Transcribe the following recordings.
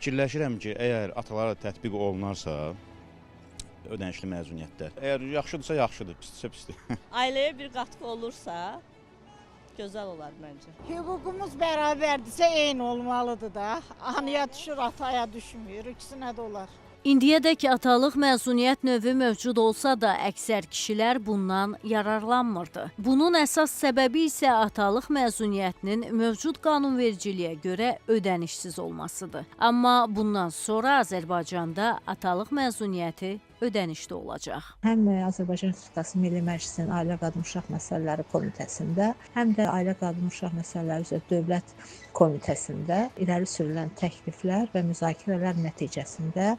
Fikirləşirəm ki, əgər atalara tətbiq olunarsa ödənişli məzuniyyətdə, əgər yaxşıdırsa yaxşıdır, pisdirsə pisdir. Ailəyə bir qatqı olursa gözəl olar məncə. Hüququmuz bərabərdirsə eyni olmalıdır da. Anaya düşür, ataya düşmür. İkisinə də olar. İndiyədək atalıq məzuniyyət növü mövcud olsa da, əksər kişilər bundan yararlanmırdı. Bunun əsas səbəbi isə atalıq məzuniyyətinin mövcud qanunvericiliyə görə ödənişsiz olmasıdır. Amma bundan sonra Azərbaycanda atalıq məzuniyyəti ödənişli olacaq. Həm Azərbaycan Respublikası Milli Məclisinin Ailə Qadın Uşaq Məsələləri Komitəsində, həm də Ailə Qadın Uşaq Məsələləri üzrə Dövlət Komitəsində irəli sürülən təkliflər və müzakirələr nəticəsində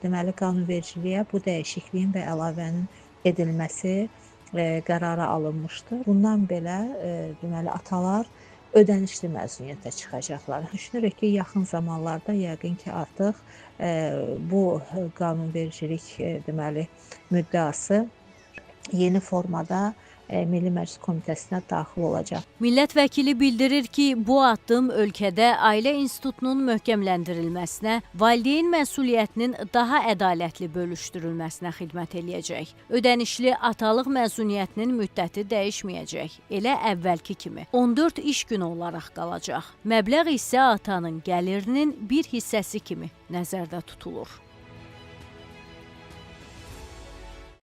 deməli qanunvericiliyə bu dəyişikliyin və əlavənin edilməsi qərara alınmışdır. Bundan belə deməli atalar ödənişli məzuniyyətə çıxacaqlar. Düşünürük ki, yaxın zamanlarda yəqin ki, artıq bu qanunvericilik deməli müddəası yeni formada Milli Məclis Komitəsinə daxil olacaq. Millət vəkili bildirir ki, bu addım ölkədə ailə institutunun möhkəmləndirilməsinə, valideyn məsuliyyətinin daha ədalətli bölüşdürülməsinə xidmət eləyəcək. Ödənişli atalıq məzuniyyətinin müddəti dəyişməyəcək. Elə əvvəlki kimi 14 iş günü olaraq qalacaq. Məbləğ isə atanın gəlirinin bir hissəsi kimi nəzərdə tutulur.